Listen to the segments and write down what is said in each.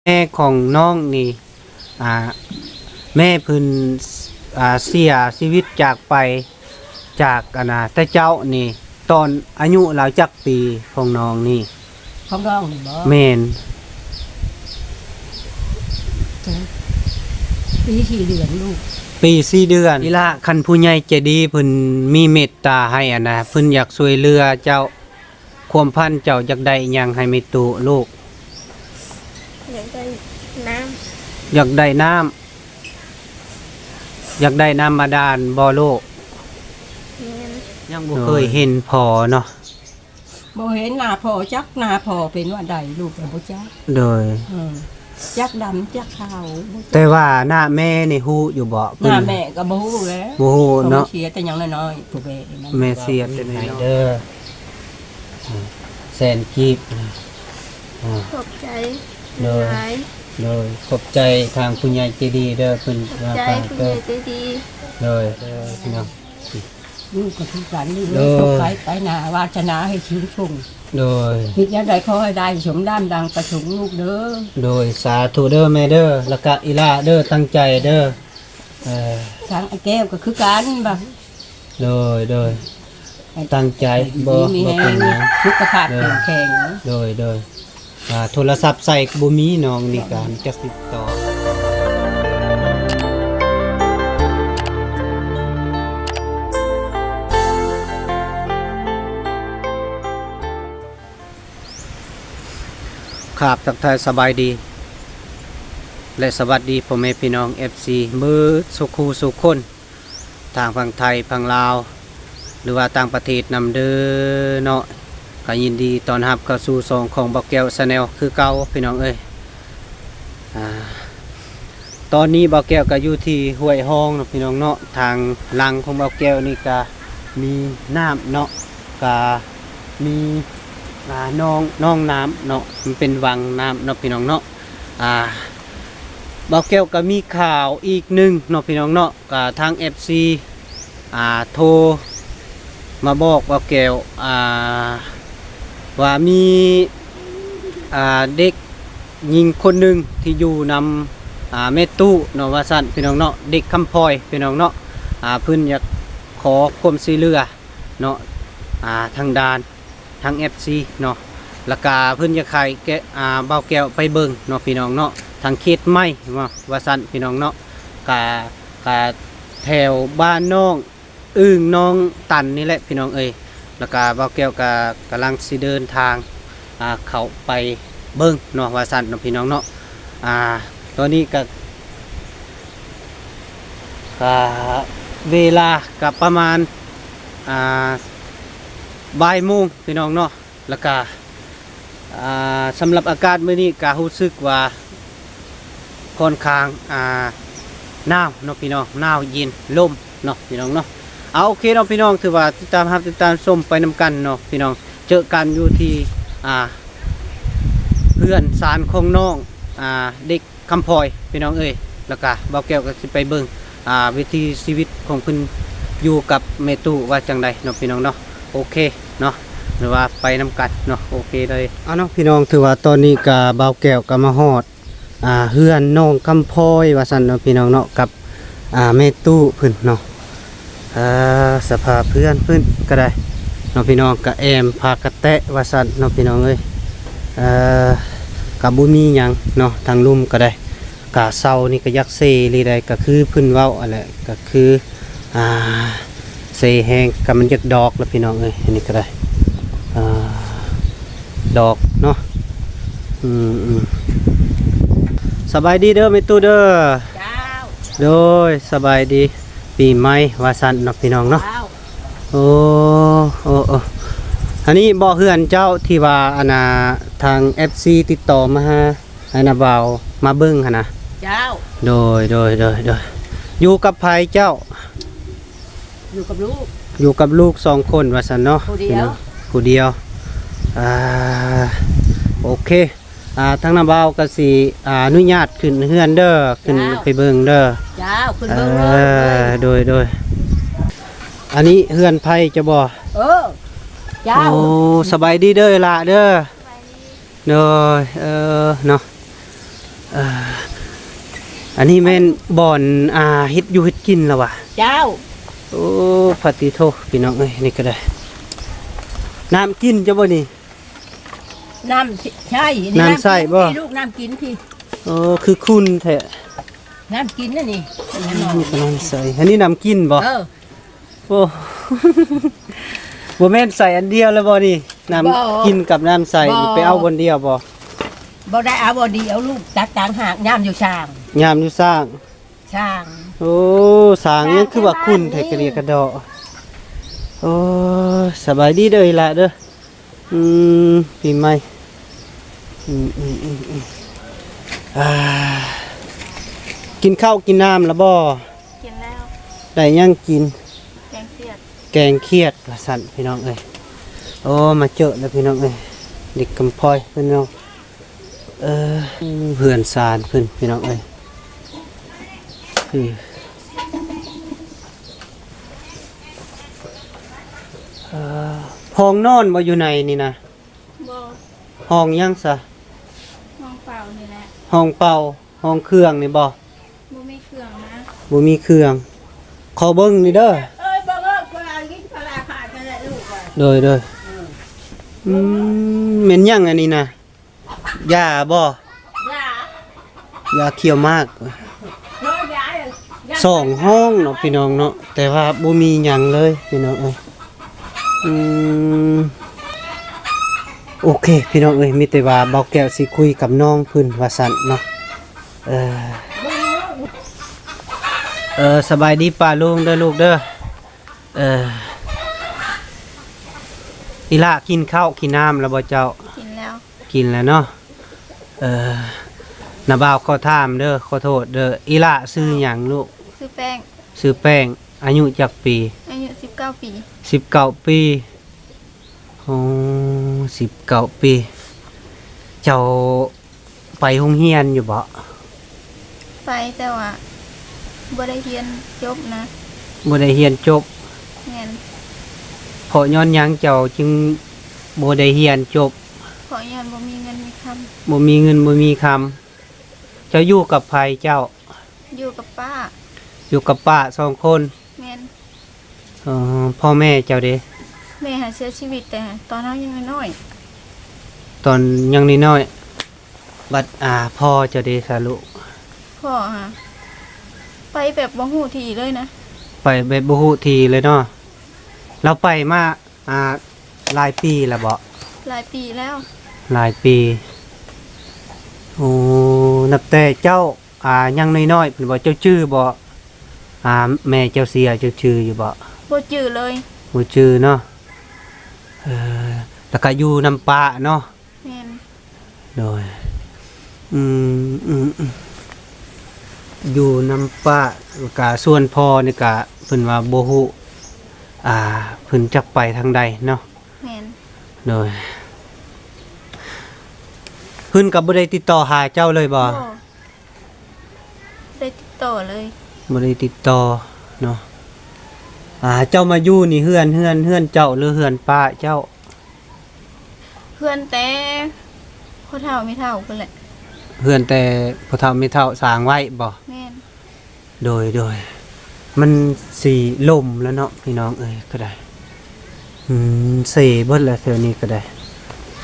ແມ່ຂອງນ້ອງນີ້ ອ່າ ແມ່ເພິ່ນ ອ່າ ເສຍຊີວິດຈາກໄປ ຈາກ ອັນນ່າ ແຕ່ເຈົ້ານີ້ ຕອນອາຍຸລາວຈັກປີຂອງນ້ອງນີ້? ຂອງນ້ອງນີ້ບໍ? ແມ່ນ. ປີສີ່ເດືອນລູກ. ປີສີ່ເດືອນ. ອີ່ຫຼ້າ ຄັນຜູ້ໃຫຍ່ໃຈດີເພິ່ນມີເມດຕາໃຫ້ ອັນນ່າ ເພິ່ນຢາກຊ່ວຍເຫຼືອເຈົ້າ ຄວາມຝັນເຈົ້າຢາກໄດ້ຫຍັງໃຫ້ແມ່ຕູ້ລູກ? ຢາກໄດ້ນ້ຳ. ຢາກໄດ້ນ້ຳ. ຢາກໄດ້ນ້ຳບາດານບໍ່ລູກ? ແມ່ນ. ຍັງບໍ່ເຄີຍເຫັນພໍ່ເນາະ. ບໍ່ເຫັນໜ້າພໍ່ ຈັກໜ້າພໍ່ເປັນວ່າໃດ ລູກກໍບໍ່ຈັກ. ໂດຍ. ອືມ ຈັກດຳຈັກຂາວ ແຕ່ວ່າໜ້າແມ່ນີ້ຮູ້ຢູ່ບໍ່? ເພິ່ນ ໜ້າແມ່ກໍບໍ່ຮູ້ແຫຼະ. ບໍ່ຮູ້ເນາະ. ເພາະວ່າເສຍແຕ່ຍັງນ້ອຍໆ ຜູ້ແມ່ນັ້ນ. ແມ່ເສຍແຕ່ນ້ອຍໆເດີ. ອ່າ ແສນກີບ. ອ່າ ຂອບໃຈ ໂດຍ ຫຼາຍ. ໂດຍ ຂອບໃຈທາງຜູ້ໃຫຍ່ໃຈດີເດີ ເພິ່ນ ຂອບໃຈຜູ້ໃຫຍ່ໃຈດີ. ໂດຍ ເດີ ພີ່ນ້ອງ. ລູກກໍຄືກັນ ລູກເອີຍ. ໂດຍ. ຕໍ່ໄປໄປໜ້າ ວາສະໜາໃຫ້ສູງສົ່ງ. ໂດຍ. ຄິດແນວໃດຂໍໃຫ້ໄດ້ສົມດຳດັ່ງປະສົງລູກເດີ. ໂດຍ ສາທຸເດີແມ່ເດີ ແລ້ວກະອີ່ຫຼ້າເດີ ຕັ້ງໃຈເດີ. ເອີ ທາງອ້າຍແກ້ວກໍຄືກັນ ບາດ. ໂດຍ ໂດຍ. ໃຫ້ ຕັ້ງໃຈ ບໍ່ ມີແຮງ ບໍ່ເປັນຫຍັງ ສຸຂະພາບ ເອີ ເຂັ້ມແຂງ. ໂດຍ ໂດຍ. ອ່າ ໂທລະສັບໃສ່ກໍບໍ່ມີ ນ້ອງນີ້ກະຈັກຕິດຕໍ່. ຄາບ ທັກທາຍສະບາຍດີ ແລະ ສະຫວັດດີພໍ່ແມ່ພີ່ນ້ອງເອັຟຊີເບິດສູ່ຄູ່ສູ່ຄົນ ທາງຝັ່ງໄທ ຝັ່ງລາວ ຫຼືວ່າຕ່າງປະເທດນຳເດີເນາະ. ກໍຍິນດີຕ້ອນຮັບເຂົ້າສູ່ຊ່ອງຂອງບ່າວແກ້ວ Channel ຄືເກົ່າ ພີ່ນ້ອງເອີຍ. ອ່າ ຕອນນີ້ບ່າວແກ້ວກໍຢູ່ທີ່ຫ້ວຍຮອງເນາະ ພີ່ນ້ອງເນາະ. ທາງຫຼັງຂອງບ່າວແກ້ວນີ້ກໍມີນ້ຳເນາະ ກໍມີ ອ່າ ໜອງ ໜອງນ້ຳເນາະ ມັນເປັນວັງນ້ຳເນາະ ພີ່ນ້ອງເນາະ. ອ່າ ບ່າວແກ້ວກໍມີຂ່າວອີກໜຶ່ງເນາະ ພີ່ນ້ອງເນາະ. ກໍທາງເອັຟຊີ ອ່າ ໂທມາບອກບ່າວແກ້ວ ອ່າ ວ່າມີ ອ່າ ເດັກຍິງຄົນໜຶ່ງທີ່ຢູ່ນຳ ອ່າ ແມ່ຕູ້ເນາະ ວ່າຊັ້ນ ພີ່ນ້ອງເນາະ ເດັກຄຳພອຍ ພີ່ນ້ອງເນາະ. ອ່າ ເພິ່ນຢາກຂໍຄວາມຊ່ວຍເຫຼືອເນາະ ອ່າ ທາງດ້ານ ທາງເອັຟຊີເນາະ ແລ້ວກະເພິ່ນຢາກໃຫ້ແກ ອ່າ ບ່າວແກ້ວໄປເບິ່ງເນາະ ພີ່ນ້ອງເນາະ ທາງເຂດໃໝ່ເນາະ ວ່າຊັ້ນ ພີ່ນ້ອງເນາະ. ກະ ກະແຖວບ້ານນ້ອງອຶ່ງ ນ້ອງຕັນນີ້ແຫຼະ ພີ່ນ້ອງເອີຍ. ແລ້ວກະບ່າວແກ້ວກະກຳລັງຊິເດີນທາງ ອ່າ ເຂົ້າໄປເບິ່ງເນາະ ວ່າຊັ້ນເນາະ ພີ່ນ້ອງເນາະ. ອ່າ ຕອນນີ້ກະ ກະເວລາກະປະມານ ອ່າ ບ່າຍໂມງ ພີ່ນ້ອງເນາະ. ແລ້ວກະ ອ່າ ສຳລັບອາກາດມື້ນີ້ກະຮູ້ສຶກວ່າຄ່ອນຂ້າງ ອ່າ ໜາວເນາະ ພີ່ນ້ອງ ໜາວເຢັນ ລົມເນາະ ພີ່ນ້ອງເນາະ. ເອົາ ໂອເຄເນາະ ພີ່ນ້ອງ ຖືວ່າຕິດຕາມຮັບ ຕິດຕາມຊົມໄປນຳກັນເນາະ ພີ່ນ້ອງ. ເຈີກັນຢູ່ທີ່ ອ່າ ເຮືອນຊານຂອງນ້ອງ ອ່າ ເດັກ ຄຳພອຍ ພີ່ນ້ອງເອີຍ. ແລ້ວກະບ່າວແກ້ວກໍຊິໄປເບິ່ງ ອ່າ ວິຖີຊີວິດຂອງເພິ່ນຢູ່ກັບແມ່ຕູ້ວ່າຈັ່ງໃດເນາະ ພີ່ນ້ອງເນາະ. ໂອເຄເນາະ ຫຼືວ່າໄປນຳກັນເນາະ. ໂອເຄເລີຍ ເອົາເນາະ ພີ່ນ້ອງ ຖືວ່າຕອນນີ້ກະບ່າວແກ້ວກໍມາຮອດ ອ່າ ເຮືອນນ້ອງຄຳພອຍວ່າຊັ້ນເນາະ ພີ່ນ້ອງເນາະ ກັບ ອ່າ ແມ່ຕູ້ເພິ່ນເນາະ. ອ່າ ສະພາບເຮືອນເພິ່ນກໍໄດ້ເນາະ ພີ່ນ້ອງ ກະແອ້ມຜ້າກະແຕະວ່າຊັ້ນເນາະ ພີ່ນ້ອງເອີຍ. ເອີ ກະບໍ່ມີຫຍັງເນາະ ທາງລຸ່ມກໍໄດ້ ກະເສົານີ້ກະຢາກເຊອີ່ຫຼີໃດ ກະຄືເພິ່ນເວົ້າຫັ້ນແຫຼະ ກະຄື ອ່າ ເຊແຮງກະມັນຢາກດອກລະ ພີ່ນ້ອງເອີຍ. ອັນນີ້ກໍໄດ້ ອ່າ ດອກເນາະ. ອືມໆ ສະບາຍດີເດີແມ່ຕູ້ເດີ. ເຈົ້າ ໂດຍ ສະບາຍດີປີໃໝ່ວ່າຊັ້ນເນາະ ພີ່ນ້ອງເນາະ. ເຈົ້າ ໂອ້ ໂອ້ ໂອ້ ອັນນີ້ບໍ່ເຮືອນເຈົ້າທີ່ວ່າ ອັນນ່າ ທາງເອັຟຊີຕິດຕໍ່ມາຫາ ໃຫ້ນາບ່າວມາເບິ່ງຫັ້ນນະ? ເຈົ້າ ໂດຍ ໂດຍ ໂດຍ ໂດຍ. ຢູ່ກັບໃຜເຈົ້າ? ຢູ່ກັບລູກ ຢູ່ກັບລູກສອງຄົນວ່າຊັ້ນເນາະ ຜູ້ດຽວ ພີ່ນ້ອງ ຜູ້ດຽວ. ອ່າ ໂອເຄ ອ່າ ທາງນ້າບ່າວກໍຊິ ອ່າ ອະນຸຍາດຂຶ້ນເຮືອນເດີ ຂຶ້ນ ເຈົ້າ ໄປເບິ່ງເດີ. ເຈົ້າ ຂຶ້ນເບິ່ງເລີຍ ເອີ ໂດຍ ໂດຍ. ອັນນີ້ເຮືອນໃຜເຈົ້າບໍ່? ເອີ ເຈົ້າ ໂອ້ ສະບາຍດີເດີຫຼ້າເດີ. ໂດຍ ເອີ ເນາະ ເອີ ອັນນີ້ແມ່ນບ່ອນ ອ່າ ເຮັດຢູ່ເຮັດກິນລະຫວາ? ເຈົ້າ. ໂອ້ ປາຕິໂທ ພີ່ນ້ອງເອີຍ ນີ້ກໍໄດ້ ນ້ຳກິນເຈົ້າບໍ່ນີ້? ນ້ຳໃຊ້ ນ້ຳໃຊ້ບໍ່? ນີ້ລູກ ນ້ຳກິນພີ້. ໂອ້ ຄືຂຸ່ນແທ້ ນ້ຳກິນນະນີ້. ນີ້ກໍນ້ຳໃຊ້ ອັນນີ້ນ້ຳກິນບໍ່? ເອີ. ໂອ້ ບໍ່ແມ່ນໃສ່ອັນດຽວແລ້ວບໍ່ນີ້? ນ້ຳ ບໍ່ ກິນກັບນ້ຳໃສ່ນີ້ ບໍ່ ໄປເອົາບ່ອນດຽວບໍ່? ບໍ່ໄດ້ເອົາບ່ອນດຽວລູກ ຕັກຕ່າງຫາກ ຍາມຢູ່ຊ່າງ ຍາມຢູ່ຊ່າງ ຊ່າງ. ໂອ້ ຊ່າງຍັງຄືວ່າຂຸ່ນແທ້ ກະເດຍກະດໍ. ໂອ້ຍ ສະບາຍດີເດີອີ່ຫຼ້າເດີ. ອືມ ປີໃໝ່ ອືມ ອືມ ອືມ ອືມ ອ່າ ກິນເຂົ້າກິນນ້ຳລະບໍ່? ກິນແລ້ວ. ໄດ້ຫຍັງກິນ? ແກງຂຽດ ແກງຂຽດວ່າຊັ້ນ ພີ່ນ້ອງເອີຍ. ໂອ້ ມາເຈີແລ້ວ ພີ່ນ້ອງເອີຍ ເດັກກຳພ້ອຍເພິ່ນເນາະ. ເອີ ເຮືອນຊານເພິ່ນ ພີ່ນ້ອງເອີຍ ຄື ເອີ ຫ້ອງນອນບໍ່ຢູ່ໃນນີ້ນະ? ບໍ່. ຫ້ອງຫຍັງຊະ? ຫ້ອງເປົ່ານີ້ແຫຼະ. ຫ້ອງເປົ່າ ຫ້ອງເຄື່ອງນີ້ບໍ່? ບໍ່ມີເຄື່ອງນະ ບໍ່ມີເຄື່ອງ. ຂໍເບິ່ງນີ້ເດີ. ໂດຍ ໂດຍ. ອືມ ແມ່ນຫຍັງອັນນີ້ນະ? ຢາບໍ່? ຢາ ຢາຂຽວໝາກ. ໂດຍ ຢາ ຢາ ສອງຫ້ອງເນາະ ພີ່ນ້ອງເນາະ ແຕ່ວ່າບໍ່ມີຫຍັງເລີຍ ພີ່ນ້ອງເອີຍ. ອືມ ໂອເຄ ພີ່ນ້ອງເອີຍ ມີແຕ່ວ່າບ່າວແກ້ວຊິຄຸຍກັບນ້ອງເພິ່ນວ່າຊັ້ນເນາະ. ເອີ ເອີ ສະບາຍດີປ້າລຸງເດີລູກເດີ. ເອີ ອີ່ຫຼ້າກິນເຂົ້າກິນນ້ຳແລ້ວບໍ່ເຈົ້າ? ກິນແລ້ວ. ກິນແລ້ວເນາະ. ເອີ ນ້າບ່າວຂໍຖາມເດີ ຂໍໂທດເດີ ອີ່ຫຼ້າຊື່ຫຍັງລູກ? ຊື່ແປ້ງ. ຊື່ແປ້ງ ອາຍຸຈັກປີ? ອາຍຸສິບເກົ້າປີ. ສິບເກົ້າປີ. ໂອ້ ສິບເກົ້າປີ. ເຈົ້າໄປໂຮງຮຽນຢູ່ບໍ່? ໄປ ແຕ່ວ່າບໍ່ໄດ້ຮຽນຈົບນະ. ບໍ່ໄດ້ຮຽນຈົບ. ແມ່ນ. ເພາະຍ້ອນຫຍັງເຈົ້າຈຶ່ງບໍ່ໄດ້ຮຽນຈົບ? ເພາະຍ້ອນບໍ່ມີເງິນມີຄຳ. ບໍ່ມີເງິນບໍ່ມີຄຳ. ເຈົ້າຢູ່ກັບໃຜເຈົ້າ? ຢູ່ກັບປ້າ. ຢູ່ກັບປ້າສອງຄົນ? ແມ່ນ. ເອີ ພໍ່ແມ່ເຈົ້າເດ? ແມ່ຫາເສຍຊີວິດແຕ່ຕອນເຮົາຍັງນ້ອຍໆ. ຕອນຍັງນ້ອຍໆ. ບັດ ອ່າ ພໍ່ເຈົ້າເດຊະລູກ? ພໍ່ຫາ ໄປແບບບໍ່ຮູ້ທີ່ເລີຍນະ. ໄປແບບບໍ່ຮູ້ທີ່ເລີຍເນາະ. ລາວໄປມາ ອ່າ ຫຼາຍປີແລ້ວບໍ່? ຫຼາຍປີແລ້ວ. ຫຼາຍປີ. ໂອ້ ນັບແຕ່ເຈົ້າ ອ່າ ຍັງນ້ອຍໆ ເພິ່ນບໍ່ ເຈົ້າຈື່ບໍ່? ອ່າ ແມ່ເຈົ້າເສຍ ເຈົ້າຈື່ຢູ່ບໍ່? ບໍ່ຈື່ເລີຍ. ບໍ່ຈື່ເນາະ. ເອີ ແລ້ວກະຢູ່ນຳປ້າເນາະ? ແມ່ນ. ໂດຍ ອືມ ອືມ ອືມ ຢູ່ນຳປ້າ ແລ້ວກະສ່ວນພໍ່ນີ້ກະເພິ່ນວ່າບໍ່ຮູ້ ອ່າ ເພິ່ນຈັກໄປທາງໃດເນາະ? ແມ່ນ. ໂດຍ ເພິ່ນກໍບໍ່ໄດ້ຕິດຕໍ່ຫາເຈົ້າເລີຍບໍ່? ບໍ່ໄດ້ຕິດຕໍ່ເລີຍ. ບໍ່ໄດ້ຕິດຕໍ່ເນາະ. ອ່າ ເຈົ້າມາຢູ່ນີ້ເຮືອນ ເຮືອນ ເຮືອນເຈົ້າ ຫຼື ເຮືອນປ້າເຈົ້າ? ເຮືອນແຕ່ພໍ່ເຖົ້າແມ່ເຖົ້າພຸ້ນແຫຼະ. ເຮືອນແຕ່ພໍ່ເຖົ້າແມ່ເຖົ້າສ້າງໄວ້ບໍ່? ແມ່ນ. ໂດຍ ໂດຍ ມັນຊິລົມແລ້ວເນາະ ພີ່ນ້ອງເອີຍ ກໍໄດ້. ອືມ ເສເບິດແລ້ວແຖວນີ້ກໍໄດ້.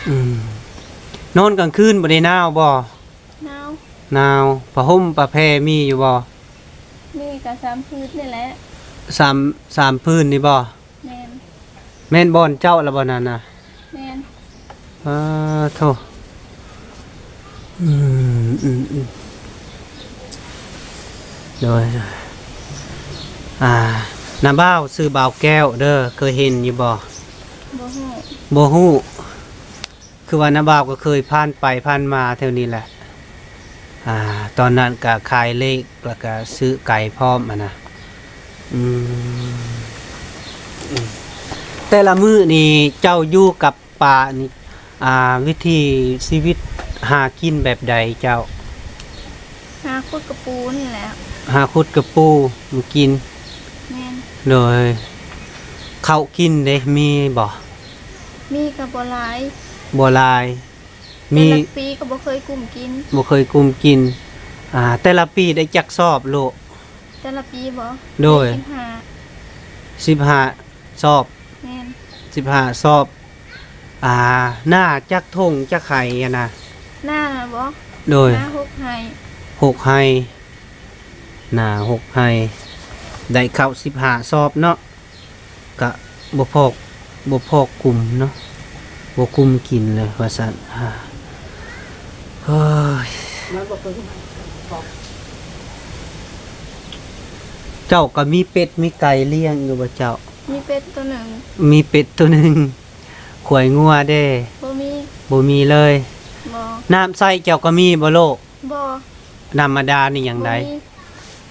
ອືມ ນອນກາງຄືນບໍ່ໄດ້ໜາວບໍ່? ໜາວ. ໜາວ. ຜ້າຫົ່ມຜ້າແພມີຢູ່ບໍ່? ມີກໍສາມຜືນນີ້ແຫຼະ. ສາມ ສາມຜືນນີ້ບໍ່? ແມ່ນ. ແມ່ນບ່ອນເຈົ້າລະບໍ່ນັ້ນນະ? ແມ່ນ. ປາໂທ. ອືມ ອືມ ອືມ ໂດຍ ໂດຍ. ອ່າ ນ້າບ່າວຊື່ບ່າວແກ້ວເດີ ເຄີຍເຫັນຢູ່ບໍ່? ບໍ່ຮູ້. ບໍ່ຮູ້. ຄືວ່ານ້າບ່າວກໍເຄີຍຜ່ານໄປຜ່ານມາແຖວນີ້ແຫຼະ. ອ່າ ຕອນນັ້ນກໍຂາຍເລກ ແລ້ວກໍຊື້ໄກ່ພ້ອມຫັ້ນນະ. ອືມ ອືມ ແຕ່ລະມື້ນີ້ເຈົ້າຢູ່ກັບປ່ານີ້ ອ່າ ວິຖີຊີວິດຫາກິນແບບໃດເຈົ້າ? ຫາຂຸດກະປູນີ້ແຫຼະ. ຫາຂຸດກະປູມາກິນ. ແມ່ນ. ໂດຍ ເຂົ້າກິນເດ ມີບໍ່? ມີກໍບໍ່ຫຼາຍ. ບໍ່ຫຼາຍ. ມີ ແຕ່ລະປີກໍບໍ່ເຄີຍກຸ້ມກິນ. ບໍ່ເຄີຍກຸ້ມກິນ. ອ່າ ແຕ່ລະປີໄດ້ຈັກສອບລູກ? ແຕ່ລະປີບໍ? ໂດຍ ໄດ້ສິບຫ້າ ສິບຫ້າສອບ. ແມ່ນ ສິບຫ້າສອບ. ອ່າ ນາຈັກທົ່ງຈັກໄຮ່ຫັ້ນນະ? ນາບໍ? ໂດຍ ນາຫົກໄຮ່. ຫົກໄຮ່ ນາຫົກໄຮ່ ໄດ້ເຂົ້າສິບຫ້າສອບເນາະ. ກະບໍ່ພໍ ບໍ່ພໍກຸ້ມເນາະ ບໍ່ກຸ້ມກິນເລີຍວ່າຊັ້ນ. ອ່າ ໂອ້ຍ ເຈົ້າກໍມີເປັດມີໄກ່ລ້ຽງຢູ່ບໍ່ເຈົ້າ? ມີເປັດໂຕໜຶ່ງ. ມີເປັດໂຕໜຶ່ງ. ຄວາຍງົວເດ້? ບໍ່ມີ. ບໍ່ມີເລີຍ. ບໍ່. ນ້ຳໃຊ້ເຈົ້າກໍມີບໍ່ລູກ? ບໍ່. ນ້ຳບາດານນີ້ຫຍັງໃດ? ບໍ່ມີ.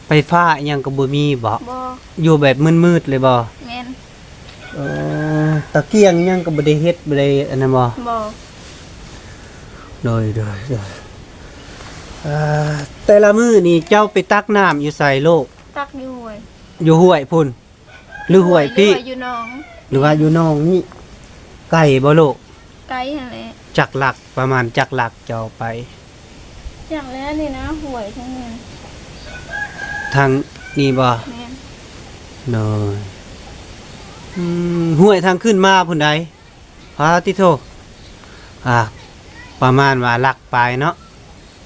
ໄຟຟ້າອີ່ຫຍັງກໍບໍ່ມີບໍ? ບໍ່. ຢູ່ແບບມືດໆເລີຍບໍ? ແມ່ນ. ເອີ ຕະກຽງຫຍັງກໍບໍ່ໄດ້ເຮັດ ບໍ່ໄດ້ອັນນັ້ນບໍ? ບໍ່. ໂດຍ ໂດຍ ໂດຍ. ອ່າ ແຕ່ລະມື້ນີ້ເຈົ້າໄປຕັກນ້ຳຢູ່ໃສລູກ? ຕັກຢູ່ຫ້ວຍ. ຢູ່ຫ້ວຍພຸ້ນ ຫຼືຫ້ວຍພີ້? ຫຼືວ່າຢູ່ໜອງ? ຫຼືວ່າຢູ່ໜອງນີ້? ໄກບໍ່ລູກ? ໄກຫັ້ນແຫຼະ. ຈັກຫຼັກ ປະມານຈັກຫຼັກເຈົ້າໄປ? ຈັກແລ້ວນີ້ນະ ຫ້ວຍທາງນີ້. ທາງນີ້ບໍ່? ແມ່ນ. ໂດຍ. ອືມ ຫ້ວຍທາງຂຶ້ນມາພຸ້ນໃດ໋? ປາຕິໂທ ອ່າ ປະມານວ່າຫຼັກປາຍເນາະ.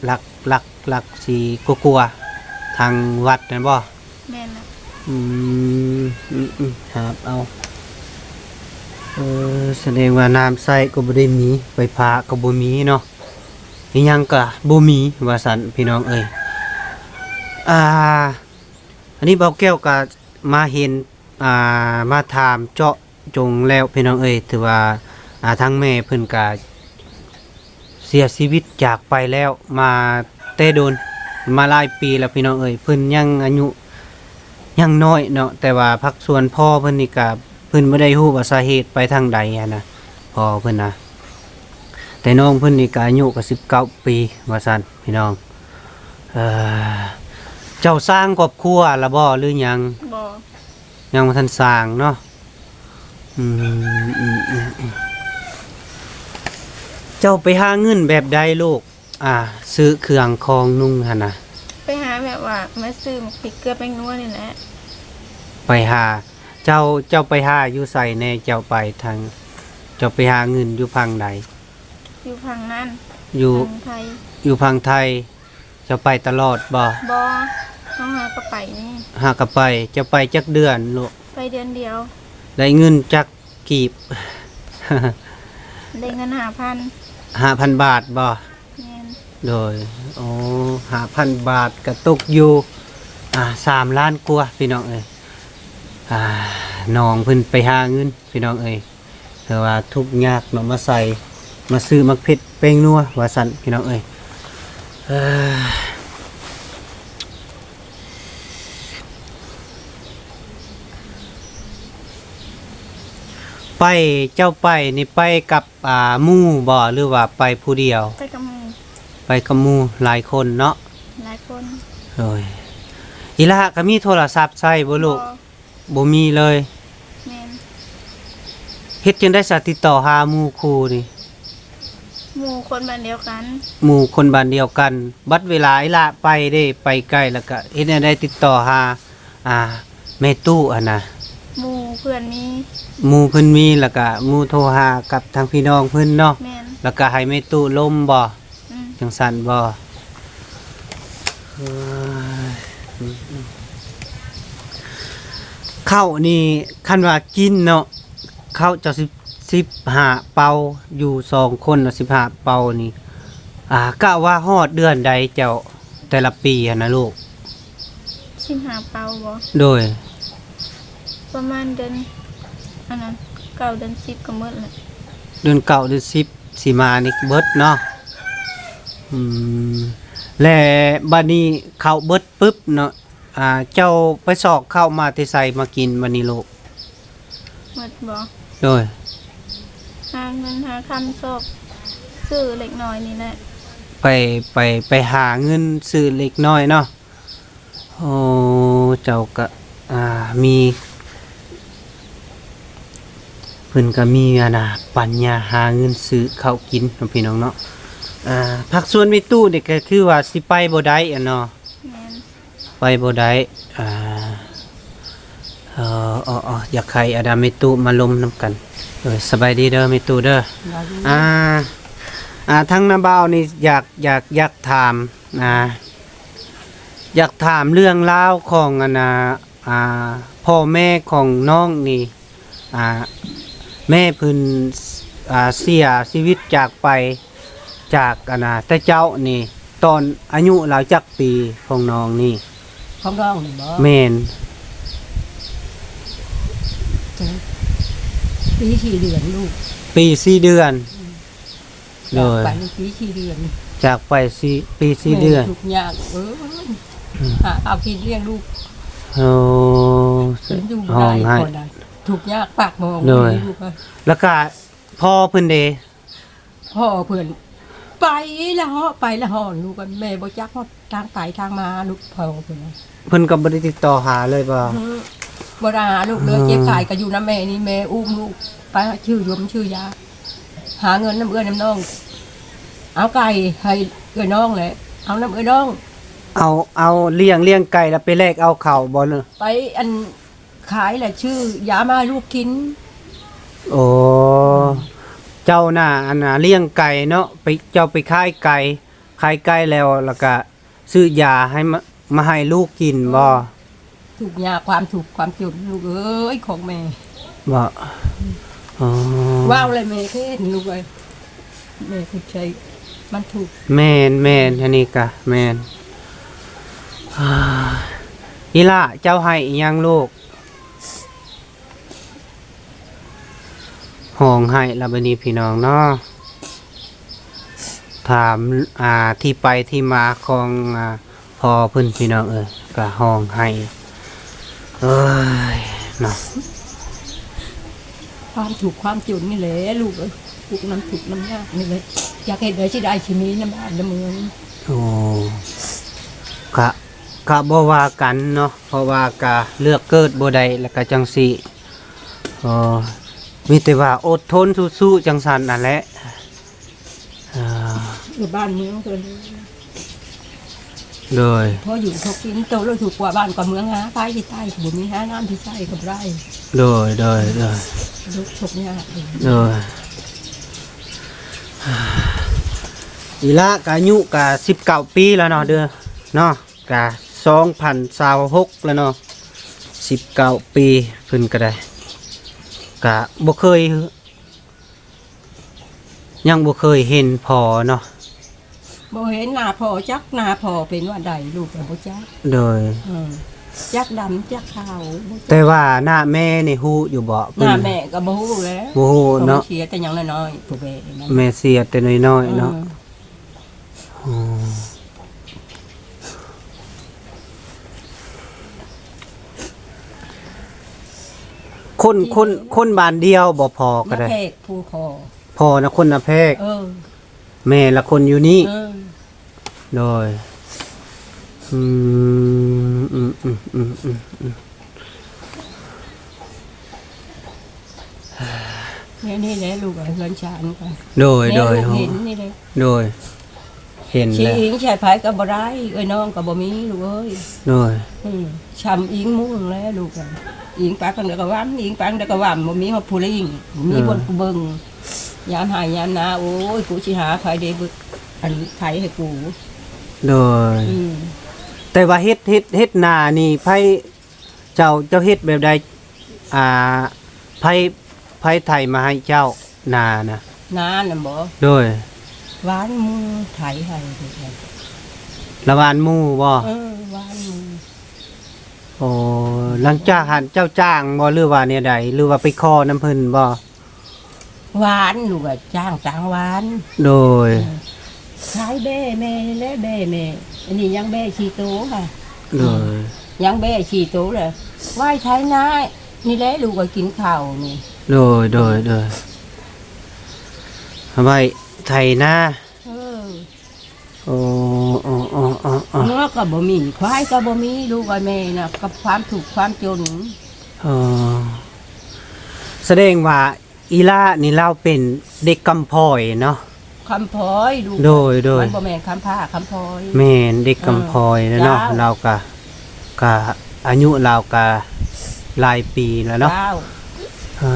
ຫຼັກ ຫຼັກ ຫຼັກສີ່ກວ່າໆ ທາງວັດນັ້ນບໍ່? ແມ່ນລະ. ອືມ ອືມ ອືມ ຫາບເອົາ. ເອີ ສະແດງວ່ານ້ຳໃຊ້ກໍບໍ່ໄດ້ມີ ໄຟຟ້າກໍບໍ່ມີເນາະ ອີ່ຫຍັງກໍບໍ່ມີວ່າຊັ້ນ ພີ່ນ້ອງເອີຍ. ອ່າ ອັນນີ້ບ່າວແກ້ວກໍມາເຫັນ ອ່າ ມາຖາມເຈາະ ຈົງແລ້ວ ພີ່ນ້ອງເອີຍ. ຖືວ່າ ອ່າ ທາງແມ່ເພິ່ນກະເສຍຊີວິດຈາກໄປແລ້ວ ມາແຕ່ດົນ ມາຫຼາຍປີແລ້ວ ພີ່ນ້ອງເອີຍ. ເພິ່ນຍັງອາຍຸຍັງນ້ອຍເນາະ ແຕ່ວ່າພາກສ່ວນພໍ່ເພິ່ນນີ້ກະ ເພິ່ນບໍ່ໄດ້ຮູ້ວ່າສາເຫດໄປທາງໃດຫັ້ນນະ ພໍ່ເພິ່ນນະ. ແຕ່ນ້ອງເພິ່ນນີ້ກະອາຍຸກະສິບເກົ້າປີວ່າຊັ້ນ ພີ່ນ້ອງ. ເອີ ເຈົ້າສ້າງຄອບຄົວລະບໍ່ ຫຼືຫຍັງ? ບໍ່. ຍັງບໍ່ທັນສ້າງເນາະ. ອືມ ອືມ ອືມ ອືມ. ເຈົ້າໄປຫາເງິນແບບໃດລູກ? ອ່າ ຊື້ເຄື່ອງຂອງນຸ່ງຫັ້ນນະ. ໄປຫາແບບວ່າມາຊື້ໝາກພິກເກືອແປ້ງນົວນີ້ແຫຼະ. ໄປຫາ ເຈົ້າ ເຈົ້າໄປຫາຢູ່ໃສແດ່? ເຈົ້າໄປທາງ ເຈົ້າໄປຫາເງິນຢູ່ຝັ່ງໃດ? ຢູ່ຝັ່ງນັ້ນ ຢູ່ ຝັ່ງໄທ. ຢູ່ຝັ່ງໄທ. ເຈົ້າໄປຕະຫຼອດບໍ່? ບໍ່ ເຮົາຫາກໍໄປນີ້ ຫາກໍໄປ. ເຈົ້າໄປຈັກເດືອນລູກ? ໄປເດືອນດຽວ. ໄດ້ເງິນຈັກກີບ? ໄດ້ເງິນຫ້າພັນ. ຫ້າພັນບາດບໍ່? ແມ່ນ. ໂດຍ ໂອ້ ຫ້າພັນບາດກໍຕົກຢູ່ ອ່າ ສາມລ້ານກວ່າ ພີ່ນ້ອງເອີຍ. ອ່າ ນ້ອງເພິ່ນໄປຫາເງິນ ພີ່ນ້ອງເອີຍ. ຖືວ່າທຸກຍາກເນາະ ມາໃສ່ ມາຊື້ໝາກເຜັດແປ້ງນົວວ່າຊັ້ນ ພີ່ນ້ອງເອີຍ. ເອີ ໄປ ເຈົ້າໄປນີ້ໄປກັບ ອ່າ ໝູ່ບໍ່ ຫຼືວ່າໄປຜູ້ດຽວ? ໄປກັບໝູ່. ໄປກັບໝູ່ຫຼາຍຄົນເນາະ? ຫຼາຍຄົນ. ໂດຍ. ອີ່ຫຼ້າກໍມີໂທລະສັບໃຊ້ບໍ່ລູກ? ບໍ່. ບໍ່ມີເລີຍ. ແມ່ນ. ເຮັດຈັ່ງໃດສະຕິດຕໍ່ຫາໝູ່ຄູ່ນີ້? ໝູ່ຄົນບ້ານດຽວກັນ. ໝູ່ຄົນບ້ານດຽວກັນ. ບັດເວລາອີ່ຫຼ້າໄປເດ້ ໄປໄກ ແລ້ວກະເຮັດແນວໃດຕິດຕໍ່ຫາ ອ່າ ແມ່ຕູ້ຫັ້ນນະ? ໝູ່ເພື່ອນມີ. ໝູ່ເພິ່ນມີ ແລ້ວກະໝູ່ໂທຫາກັບທາງພີ່ນ້ອງເພິ່ນເນາະ? ແມ່ນ. ແລ້ວກະໃຫ້ແມ່ຕູ້ລົມບໍ່? ອືມ ຈັ່ງຊັ້ນບໍ່? ເອີຍ ເຂົ້ານີ້ຄັນວ່າກິນເນາະ ເຂົ້າເຈົ້າສິບ ສິບຫ້າເປົາ ຢູ່ສອງຄົນນະ ສິບຫ້າເປົານີ້ ອ່າ ກະວ່າຮອດເດືອນໃດເຈົ້າ ແຕ່ລະປີຫັ້ນນະລູກ? ສິບຫ້າເປົາບໍ? ໂດຍ. ປະມານເດືອນ ອັນນັ້ນ ເກົ້າເດືອນສິບກໍໝົດແລ້ວ. ເດືອນເກົ້າເດືອນສິບຊິມານີ້ເບິດເນາະ. ອືມ ແລະ ບາດນີ້ເຂົ້າເບິດປຶບເນາະ ອ່າ ເຈົ້າໄປຊອກເຂົ້າມາແຕ່ໃສມາກິນບາດນີ້ລູກ? ໝົດບໍ? ໂດຍ. ຫາເງິນຫາຄຳຊອກຊື້ເລັກນ້ອຍນີ້ແຫຼະ. ໄປ ໄປ ໄປຫາເງິນຊື້ເລັກນ້ອຍເນາະ. ໂອ້ ເຈົ້າກະ ອ່າ ມີ ເພິ່ນກະມີ ອັນນະ ປັນຍາຫາເງິນຊື້ເຂົ້າກິນເນາະ ພີ່ນ້ອງເນາະ. ອ່າ ພາກສ່ວນແມ່ຕູ້ນີ້ກໍຄືວ່າຊິໄປບໍ່ໄດ້ ອັນເນາະ ແມ່ນ ໄປບໍ່ໄດ້ ອ່າ ເອີ ເອີ ເອີ ຢາກໃຫ້ອັນນ່າແມ່ຕູ້ມາລົມນຳກັນ. ເອີ ສະບາຍດີເດີແມ່ຕູ້ເດີ. ສະບາຍດີ. ອ່າ ອ່າ ທາງນ້າບ່າວນີ້ຢາກ ຢາກ ຢາກຖາມ ອ່າ ຢາກຖາມເລື່ອງລາວຂອງອັນນ່າ ອ່າ ພໍ່ແມ່ຂອງນ້ອງນີ້ ອ່າ ແມ່ເພິ່ນ ອ່າ ເສຍຊີວິດຈາກໄປ ຈາກອັນນ່າ ແຕ່ເຈົ້ານີ້ ຕອນອາຍຸລາວຈັກປີຂອງນ້ອງນີ້? ຂອງນ້ອງນີ້ບໍ? ແມ່ນ. ປີສີ່ເດືອນລູກ. ປີສີ່ເດືອນ. ອືມ. ໂດຍ ຈາກໄປປີສີ່ເດືອນ. ຈາກໄປສີ່ ປີສີ່ເດືອນ. ແມ່ທຸກຍາກເອີຍ. ອືມ. ຫາເອົາກິນລ້ຽງລູກ. ໂອ້ ຮ້ອງໄຫ້ ທຸກຍາກປາກໝອງ. ໂດຍ. ລູກເອີຍ. ແລ້ວກະພໍ່ເພິ່ນເດ? ພໍ່ເພິ່ນໄປລະເຫາະ ໄປລະຫອນລູກເອີຍ. ແມ່ບໍ່ຈັກຮອດທາງໄປທາງມາລູກ ພໍ່ເພິ່ນ. ເພິ່ນກໍບໍ່ໄດ້ຕິດຕໍ່ຫາເລີຍບໍ່? ອືມ ບໍ່ໄດ້ຫາລູກເລີຍ. ເອີ ເຈັບຂາຍກໍຢູ່ນຳແມ່ນີ້ ແມ່ອຸ້ມລູກໄປຊື້ຢົມຊື້ຢາ ຫາເງິນນຳເອື້ອຍນຳນ້ອງ ເອົາໄກ່ໃຫ້ເອື້ອຍນ້ອງແຫຼະ ເອົານຳເອື້ອຍນ້ອງ ເອົາ ເອົາລ້ຽງ ລ້ຽງໄກ່ແລ້ວໄປແລກເອົາເຂົ້າບໍ່? ໄປອັນ ຂາຍແລ້ວຊື້ຢາມາໃຫ້ລູກກິນ. ໂອ້ ເຈົ້ານະ ອັນນ່າ ລ້ຽງໄກ່ເນາະ ໄປ ເຈົ້າໄປຂາຍໄກ່ ຂາຍໄກ່ແລ້ວ ແລ້ວກະຊື້ຢາໃຫ້ມາ ມາໃຫ້ລູກກິນບໍ່? ເອີ ທຸກຍາກ ຄວາມທຸກຄວາມຈົນລູກເອີຍ ຂອງແມ່. ບໍ່? ອືມ. ອໍ ເວົ້າແລ້ວແມ່ເຫັນລູກເອີຍ. ແມ່ເພິ່ນໃຊ້ມັນທຸກ. ແມ່ນໆ ອັນນີ້ກະແມ່ນ. ອີ່ຫຼ້າ ເຈົ້າໄຫ້ອີ່ຫຍັງລູກ? ຮ້ອງໄຫ້ລະບາດນີ້ພີ່ນ້ອງເນາະ. ຖາມ ອ່າ ທີ່ໄປທີ່ມາຂອງ ອ່າ ພໍ່ເພິ່ນພີ່ນ້ອງເອີຍ ກະຮ້ອງໄຫ້ ເອີຍເນາະ. ຄວາມທຸກຄວາມຈົນນີ້ແຫຼະລູກເອີຍ ທຸກນຳທຸກນຳຍາກນີ້ແຫຼະ ຢາກເຮັດໃດຊິໄດ້ຊິມີນຳບ້ານນຳເມືອງ. ໂອ້ ກະ ກະບໍ່ວ່າກັນເນາະ ເພາະວ່າກະເລືອກເກີດບໍ່ໄດ້ ແລ້ວກະຈັ່ງຊີ້ ເອີ ມີແຕ່ວ່າອົດທົນສູ້ໆ ຈັ່ງຊັ້ນນັ້ນແຫຼະ. ອ່າ ຢູ່ບ້ານເມືອງເພິ່ນ. ໂດຍ. ພໍຢູ່ພໍກິນ ໂຕລະຖືກກວ່າບ້ານກວ່າເມືອງ ຫາໄຟທີ່ໃຕ້ກໍບໍ່ມີ ຫານ້ຳທີ່ໃຊ້ກໍບໍ່ໄດ້. ໂດຍ ໂດຍ ໂດຍ. ທຸກຍາກ. ໂດຍ. ອີ່ຫຼ້າກະອາຍຸກະສິບເກົ້າປີແລ້ວເນາະ ເດີ ເນາະ ກະສອງພັນຊາວຫົກແລ້ວເນາະ ສິບເກົ້າປີ ເພິ່ນກະໄດ້ ກະບໍ່ເຄີຍ ຍັງບໍ່ເຄີຍເຫັນພໍ່ເນາະ. ບໍ່ເຫັນໜ້າພໍ່ ຈັກໜ້າພໍ່ເປັນວ່າໃດ ລູກກໍບໍ່ຈັກ. ໂດຍ. ອືມ ຈັກດຳຈັກຂາວ ແຕ່ວ່າໜ້າແມ່ນີ້ຮູ້ຢູ່ບໍ່? ໜ້າແມ່ກໍບໍ່ຮູ້ແຫຼະ ບໍ່ຮູ້ເນາະ ເສຍແຕ່ຍັງນ້ອຍໆ ຜູ້ແມ່ນັ້ນ ແມ່ເສຍແຕ່ນ້ອຍໆເນາະ. ອືມ. ອໍ ຄົນ ຄົນ ຄົນບ້ານດຽວບໍ່? ພໍ່ກໍໄດ້ ນາແພກ ຜູ້ພໍ່ ພໍ່ນະຄົນນາແພກ. ເອີ ແມ່ລະຄົນຢູ່ນີ້. ເອີ ໂດຍ. ອືມ ອືມ ອືມ ອືມ ອືມ. ແນວນີ້ແຫຼະລູກເອີຍ ເຮືອນຊານກໍ ໂດຍ ແນວ ໂດຍ ລູກເຫັນນີ້ແຫຼະ. ໂດຍ ເຫັນແລ້ວ ຊິອີງໃສ່ໃຜກໍບໍ່ໄດ້ ເອື້ອຍນ້ອງກໍບໍ່ມີລູກເອີຍ. ໂດຍ. ອືມ ຊ່ຳອີງມຸ້ງແຫຼະລູກເອີຍ ອີງປາກທາງໃດກໍຫວ່າ ອີງປາກທາງໃດກໍຫວ່າ ບໍ່ມີຮອດຜູ້ລີ້ງ ບໍ່ມີ ເອີ ຄົນຜູ້ເບິ່ງ ຍາມໄຮ່ຍາມນາ ໂອ້ຍ ກູຊິຫາໃຜເດ ອັນໄຖໃຫ້ກູ. ໂດຍ. ອືມ ແຕ່ວ່າເຮັດ ເຮັດ ເຮັດນານີ້ ໃຜ ເຈົ້າ ເຈົ້າເຮັດແບບໃດ? ອ່າ ໃຜ ໃຜໄຖມາໃຫ້ເຈົ້ານານະ? ນານະບໍ? ໂດຍ. ຫວ່ານໝູ່ໄຖໃຫ້. ລະຫວ່ານໝູ່ບໍ? ເອີ ຫວ່ານໝູ່. ໂອ້ ຫຼັງຈາກຫັ້ນເຈົ້າຈ້າງບໍ ຫຼືວ່າແນວໃດ ຫຼືວ່າໄປຂໍນຳເພິ່ນບໍ? ຫວ່ານ ລູກວ່າຈ້າງຈ້າງຫວ່ານ. ໂດຍ. ເອີ ຂາຍແບ້ແມ່ນີ້ແຫຼະ ແບ້ແມ່ ອັນນີ້ຍັງແບ້ສີ່ໂຕຄ່ະ. ໂດຍ. ອືມ ຍັງແບ້ສີ່ໂຕແຫຼະ ໄວ້ໄຖນານີ້ແຫຼະ ລູກວ່າກິນເຂົ້ານີ້. ໂດຍ ໂດຍ ໂດຍ. ເອົາໄວ້ໄຖນາ. ເອີ. ໂອ້ ໂອ້ ໂອ້ ໂອ້ ໂອ້ ງົວກໍບໍ່ມີ ຄວາຍກໍບໍ່ມີ ລູກເອີຍ ແມ່ນະ ກັບຄວາມທຸກຄວາມຈົນ. ອໍ ສະແດງວ່າອີ່ຫຼ້ານີ້ລາວເປັນເດັກກຳພ້ອຍເນາະ? ຄຳພອຍລູກ ໂດຍ ໂດຍ ມັນບໍ່ແມ່ນຄຳພ້າ ຄຳພອຍ ແມ່ນ ເດັກຄຳພອຍແຫຼະເນາະ ເຈົ້າ ລາວກະ ກະອາຍຸລາວກະຫຼາຍປີແລ້ວເນາະ ເຈົ້າ ອ່າ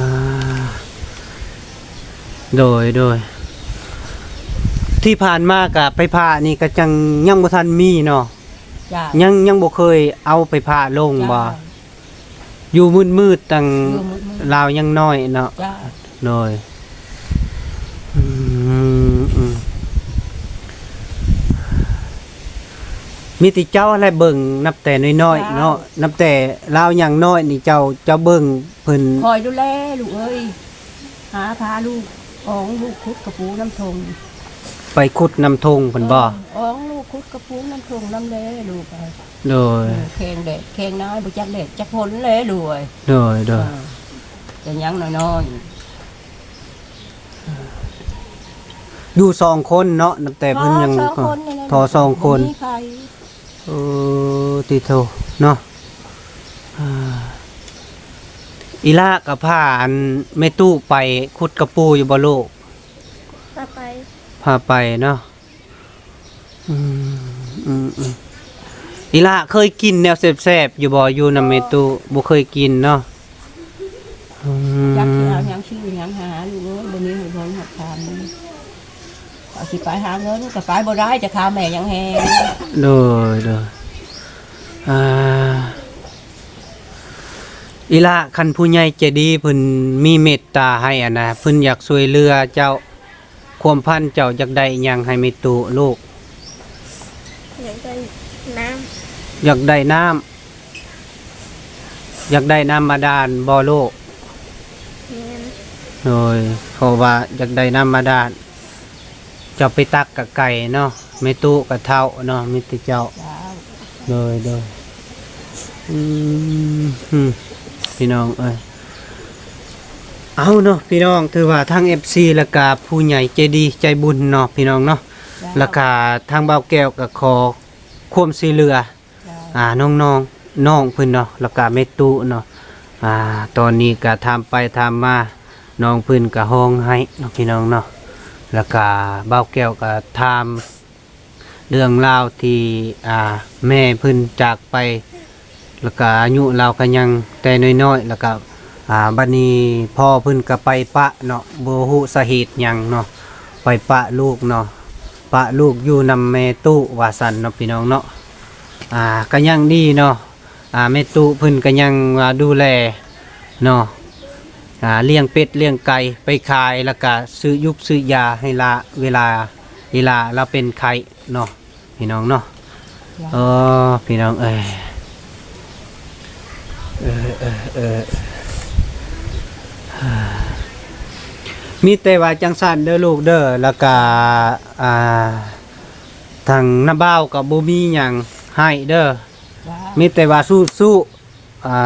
ໂດຍ ໂດຍ ທີ່ຜ່ານມາກະໄຟຟ້ານີ້ກະຈັ່ງຍັງບໍ່ທັນມີເນາະ ເຈົ້າ ຍັງ ຍັງບໍ່ເຄີຍເອົາໄຟຟ້າລົງບໍ່? ເຈົ້າ ຢູ່ມືດໆ ຕັ້ງ ຢູ່ມືດໆ ລາວຍັງນ້ອຍເນາະ ເຈົ້າ ໂດຍ ອືມ ອືມ ມີແຕ່ເຈົ້າແຫຼະເບິ່ງ ນັບແຕ່ນ້ອຍໆ ເຈົ້າ ເນາະ ນັບແຕ່ລາວຍັງນ້ອຍນີ້ ເຈົ້າ ເຈົ້າເບິ່ງເພິ່ນ ຄອຍດູແລລູກເອີຍ. ຫາພາລູກ ອອງລູກຂຸດກະປູນ້ຳທົ່ງ ໄປຂຸດນ້ຳທົ່ງເພິ່ນບໍ່? ເອີ ອອງລູກຂຸດກະປູນ້ຳທົ່ງນຳແດ່ລູກເອີຍ ໂດຍ ເອີ ແຂ່ງແດດແຂ່ງໜາວ ບໍ່ຈັກແດດຈັກຝົນແຫຼະລູກເອີຍ ໂດຍ ໂດຍ ເອີ ແຕ່ຍັງນ້ອຍໆ ຢູ່ສອງຄົນເນາະ ນັບແຕ່ເພິ່ນຍັງ ອໍ ສອງຄົນນີ້ແຫຼະ ທໍ່ສອງຄົນ ບໍ່ມີໃຜ ໂອ້ ຕິໂທ ເນາະ ອ່າ ອີ່ຫຼ້າກະພາອັນແມ່ຕູ້ໄປຂຸດກະປູຢູ່ບໍ່ລູກ? ພາໄປ ພາໄປເນາະ ອືມ ອືມ ອືມ ອີ່ຫຼ້າເຄີຍກິນແນວແຊບໆ ຢູ່ບໍ່? ຢູ່ນຳແມ່ຕູ້ ບໍ່ເຄີຍກິນເນາະ ອືມ ຈັກຊິເອົາຫຍັງຊື້ຫຍັງຫາລູກເອີຍ ບໍ່ມີໃຜເບິ່ງຮັບທານ ເຂົາຊິໄປຫາເງິນກະໄປບໍ່ໄດ້ ຈະຄາແມ່ຍັງແຮງ ໂດຍ ໂດຍ ອ່າ ອີ່ຫຼ້າ ຄັນຜູ້ໃຫຍ່ໃຈດີເພິ່ນມີເມດຕາໃຫ້ຫັ້ນນະ ເພິ່ນຢາກຊ່ວຍເຫຼືອເຈົ້າ ຄວາມຝັນເຈົ້າຢາກໄດ້ຫຍັງໃຫ້ແມ່ຕູ້ລູກ? ຢາກໄດ້ນ້ຳ ຢາກໄດ້ນ້ຳ ຢາກໄດ້ນ້ຳບາດານບໍ່ລູກ? ແມ່ນ ໂດຍ ເພາະວ່າຢາກໄດ້ນ້ຳບາດານ ເຈົ້າໄປຕັກກະໄກເນາະ ແມ່ຕູ້ກະເຖົ້າເນາະ ມີແຕ່ເຈົ້າ ເຈົ້າ ໂດຍ ໂດຍ ອືມ ພີ່ນ້ອງເອີຍ ເອົາເນາະ ພີ່ນ້ອງ ຖືວ່າທາງເອັຟຊີ ແລ້ວກະຜູ້ໃຫຍ່ໃຈດີໃຈບຸນເນາະ ພີ່ນ້ອງເນາະ ເຈົ້າ ແລ້ວກະທາງບ່າວແກ້ວກະຂໍຄວາມຊ່ວຍເຫຼືອ ເຈົ້າ ອ່າ ນ້ອງໆ ນ້ອງເພິ່ນເນາະ ແລ້ວກະແມ່ຕູ້ເນາະ ອ່າ ຕອນນີ້ກະຖາມໄປຖາມມາ ນ້ອງເພິ່ນກະຮ້ອງໄຫ້ເນາະ ພີ່ນ້ອງເນາະ ແລ້ວກະບ່າວແກ້ວກະຖາມເລື່ອງລາວທີ່ ອ່າ ແມ່ເພິ່ນຈາກໄປ ແລ້ວກະອາຍຸລາວກະຍັງແຕ່ນ້ອຍໆ ແລ້ວກະ ອ່າ ບັດນີ້ພໍ່ເພິ່ນກະໄປປະເນາະ ບໍ່ຮູ້ສາເຫດຫຍັງເນາະ ໄປປະລູກເນາະ ປະລູກຢູ່ນຳແມ່ຕູ້ວ່າຊັ້ນເນາະ ພີ່ນ້ອງເນາະ ອ່າ ກະຍັງດີເນາະ ອ່າ ແມ່ຕູ້ເພິ່ນກະຍັງວ່າດູແລເນາະ ອ່າ ລ້ຽງເປັດລ້ຽງໄກ່ໄປຂາຍ ແລ້ວກະຊື້ຢູກຊື້ຢາໃຫ້ຫຼ້າ ເວລາອີ່ຫຼ້າລາວເປັນໄຂ້ເນາະ ພີ່ນ້ອງເນາະ ເອີ ພີ່ນ້ອງເອີຍ ເອີ ເອີ ເອີ ມີແຕ່ວ່າຈັ່ງຊັ້ນເດີລູກເດີ ແລ້ວກະ ອ່າ ທາງນ້າບ່າວກະບໍ່ມີຫຍັງໃຫ້ເດີ ມີແຕ່ວ່າສູ້ໆ ອ່າ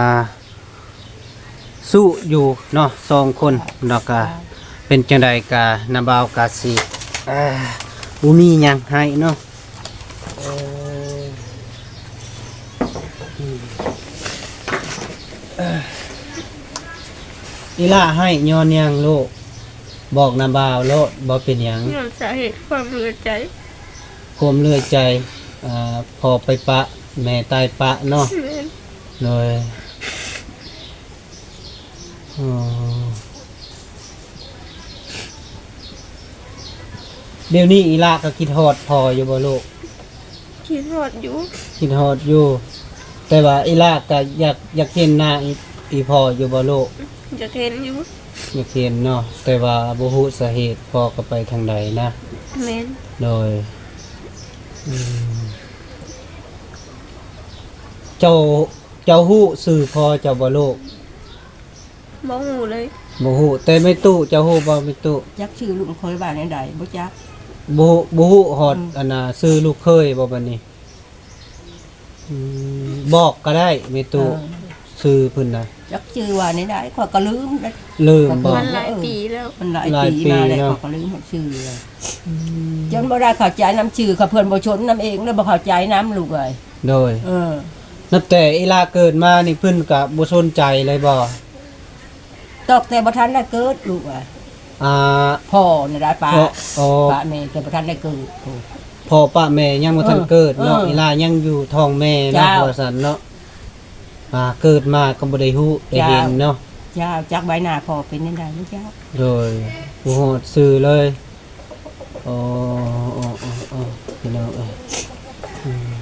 ສູ້ຢູ່ເນາະ ສອງຄົນເນາະ ກະເປັນຈັ່ງໃດກະນ້າບ່າວກະຊິ ອ່າ ບໍ່ມີຫຍັງໃຫ້ເນາະ ເອີ ອືມ ອີ່ຫຼ້າໃຫ້ຍ້ອນຫຍັງລູກ? ບອກນ້າບ່າວໂລດ ບໍ່ເປັນຫຍັງ ຍ້ອນສາເຫດຄວາມເຫຼືອໃຈ ຄວາມເຫຼືອໃຈ ອ່າ ພໍ່ໄປປະ ແມ່ຕາຍປະເນາະ ແມ່ນ ໂດຍ ອໍ ດຽວນີ້ອີ່ຫຼ້າກະຄິດຮອດພໍ່ຢູ່ບໍ່ລູກ? ຄິດຮອດຢູ່ ຄິດຮອດຢູ່ ແຕ່ວ່າອີ່ຫຼ້າກະຢາກ ຢາກເຫັນໜ້າອີ່ ອີ່ພໍ່ຢູ່ບໍ່ລູກ? ຢາກເຫັນຢູ່ ຢາກເຫັນເນາະ ແຕ່ວ່າບໍ່ຮູ້ສາເຫດພໍ່ກະໄປທາງໃດນະ ແມ່ນ ໂດຍ ອືມ ເຈົ້າ ເຈົ້າຮູ້ຊື່ພໍ່ເຈົ້າບໍ່ລູກ? ບໍ່ຮູ້ເລີຍ ບໍ່ຮູ້ ແຕ່ແມ່ຕູ້ ເຈົ້າຮູ້ບໍ່ແມ່ຕູ້? ຈັກຊື່ລູກຂ້ອຍວ່າແນວໃດ ບໍ່ຈັກ ບໍ່ ບໍ່ຮູ້ຮອດ ອືມ ອັນນ່າ ຊື່ລູກເຂີຍບໍ່ບັດນີ້? ອືມ ບອກກະໄດ້ແມ່ຕູ້ ເອີ ຊື່ເພິ່ນນະ ຈັກຊື່ວ່າແນວໃດ ຂ້ອຍກະລືມເດ້ ລືມບໍ່? ມັນຫຼາຍປີແລ້ວ ມັນຫຼາຍປີມາແລ້ວ ຂ້ອຍກະລືມຮອດຊື່ແລ້ວ ອືມ ຈົນບໍ່ໄດ້ເຂົ້າໃຈນຳຊື່ ເຂົາເພິ່ນບໍ່ຊົນນຳເອງ ແລ້ວບໍ່ເຂົ້າໃຈນຳລູກເອີຍ ໂດຍ ເອີ ນັບແຕ່ອີ່ຫຼ້າເກີດມານີ້ ເພິ່ນກະບໍ່ສົນໃຈເລີຍບໍ່? ຕອກແຕ່ບໍ່ທັນໄດ້ເກີດລູກເອີຍ ອ່າ ພໍ່ນີ້ລະປະ ພໍ່ ອໍ ປະແມ່ ແຕ່ບໍ່ທັນໄດ້ເກີດ ພໍ່ປະແມ່ຍັງບໍ່ທັນເກີດເນາະ ເອີ ອີ່ຫຼ້າຍັງຢູ່ທ້ອງແມ່ເນາະ ເຈົ້າ ວ່າຊັ້ນເນາະ ອ່າ ເກີດມາກໍບໍ່ໄດ້ຮູ້ໄດ້ເຫັນເນາະ ເຈົ້າ ຈັກໃບໜ້າພໍ່ເປັນຈັ່ງໃດເຈົ້າ ໂດຍ ບໍ່ຮອດຊື່ເລີຍ ອໍ ອໍ ພີ່ນ້ອງເອີຍ ອືມ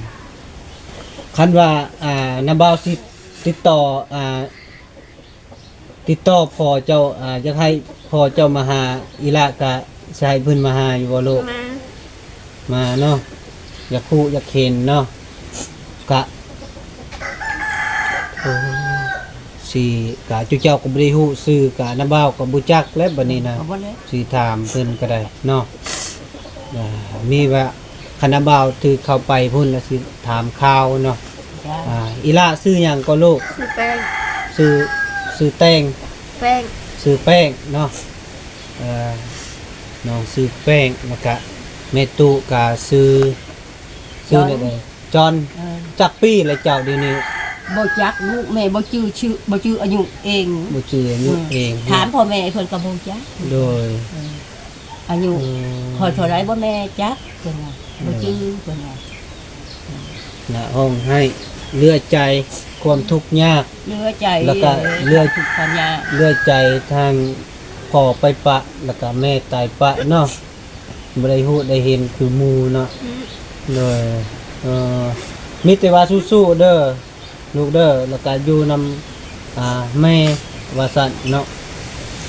ຄັນວ່າ ອ່າ ນ້າບ່າວຊິຕິດຕໍ່ ອ່າ ຕິດຕໍ່ພໍ່ເຈົ້າ ອ່າ ຢາກໃຫ້ພໍ່ເຈົ້າມາຫາອີ່ຫຼ້າ ກະຊິໃຫ້ເພິ່ນມາຫາຢູ່ບໍ່ລູກ? ມາ ມາເນາະ ຢາກຮູ້ຢາກເຫັນເນາະ ກະ ໂອ້ ຊິ ກະຈຸເຈົ້າກໍບໍ່ໄດ້ຮູ້ຊື່ ກະນ້າບ່າວກໍບໍ່ຈັກແຫຼະ ບັດນີ້ນະ ກໍບໍ່ແຫຼະ ຊິຖາມເພິ່ນກໍໄດ້ເນາະ ອ່າ ມີວ່າ ຄັນນ້າບ່າວຖືກເຂົ້າໄປພຸ້ນລະຊິຖາມຂ່າວເນາະ ເຈົ້າ ອ່າ ອີ່ຫຼ້າຊື່ຫຍັງກໍລູກ? ຊື່ແປ້ງ ຊື່ ຊື່ແຕງ ແປ້ງ ຊື່ແປ້ງເນາະ ເອີ ນ້ອງຊື່ແປ້ງ ແລ້ວກະແມ່ຕູ້ກະຊື່ ຊື່ ຈອນ ແນວໃດ? ຈອນ ເອີ ຈັກປີແລ້ວເຈົ້າດຽວນີ້? ບໍ່ຈັກລູກ ແມ່ບໍ່ຈື່ຊື່ ບໍ່ຈື່ອາຍຸເອງ ບໍ່ຈື່ອາຍຸເອງ ອືມ ຖາມພໍ່ແມ່ເພິ່ນກໍບໍ່ຈັກ ໂດຍ ເອີ ອາຍຸ ອືມ ຂ້ອຍເທົ່າໃດບໍ່ແມ່ ຈັກ ເພິ່ນວ່າ ບໍ່ຈື່ ເອີ ເພິ່ນວ່າ ນະ ຮ້ອງໄຫ້ເຫຼືອໃຈ ຄວາມທຸກຍາກ ເຫຼືອໃຈ ແລ້ວກະເຫຼືອ ເຫຼືອໃຈທາງພໍ່ໄປປະ ແລ້ວກະແມ່ຕາຍປະເນາະ ບໍ່ໄດ້ຮູ້ໄດ້ເຫັນຄືໝູ່ເນາະ ອືມ ໂດຍ ເອີ ມີແຕ່ວ່າສູ້ໆເດີ ລູກເດີ ແລ້ວກະຢູ່ນຳ ອ່າ ແມ່ວ່າຊັ້ນເນາະ